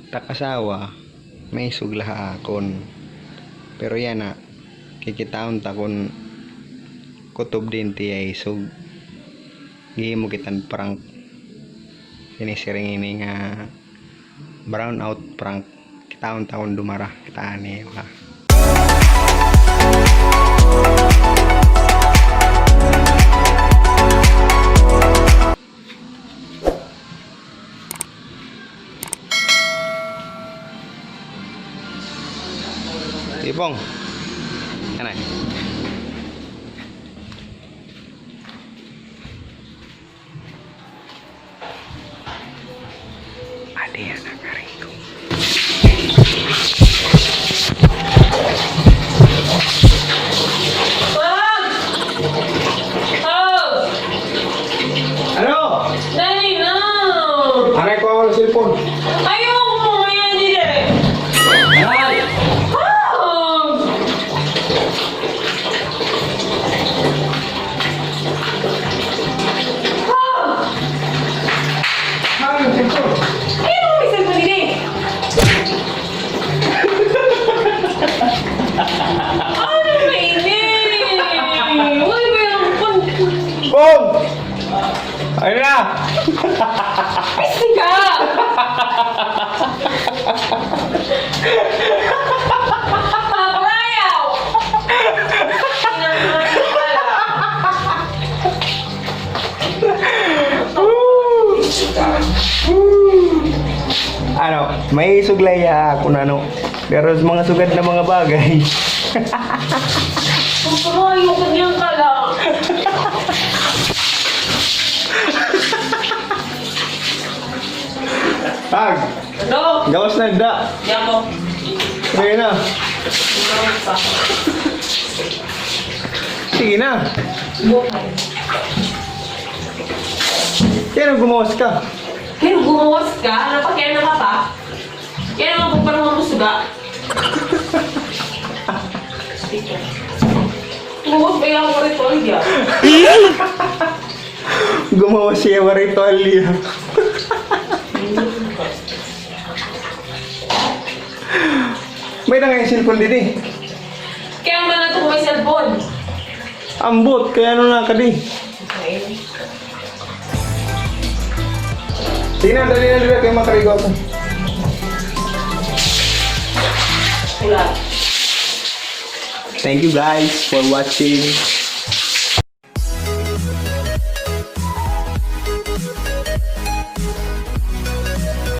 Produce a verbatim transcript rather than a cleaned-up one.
Tak asawa, may isog la ha akon. Pero yana, kikitaon ta kon kutob dinhi tiya isog. Gihimo kita hin prank. Ini siring ini nga brown out prank. Kitaon ta kon dumara. Kitaa niyo ha. Ipong. Anay. Adi, anak, aray ko. Pag! Pag! Ano? Dali na! Aray ko, an cellphone. Ayaw ko, ayan, dili. Aray! Pag! Ano, cellphone? Ayaw mo, may cellphone didi. Ano ba ini? Uy, may cellphone. Boom! Ayun na! Pisi ka! Paparayaw! Ano, may isog la hiya ha akon, ano. Pero sa mga sugad na mga bagay. Paparayaw ka niyan ka lang. Pag! Ano? Gawas na, da. Di ako. Sige na. Ano pa? Sige na. Buhay. Kaya nang gumawas ka. Kaya nang gumawas ka? Ano pa, kaya na ka pa? Kaya naman kung paano mo suga. Gumawas ba yung ritual niya? Gumawa siya wa ritual niya. May na nga yung cellphone didi. Kaya man nato may cellphone. Ambot, kaya ano na ka di? Sige na, dali na, dali na, kaya makarigo ako. Wala. Thank you guys for watching.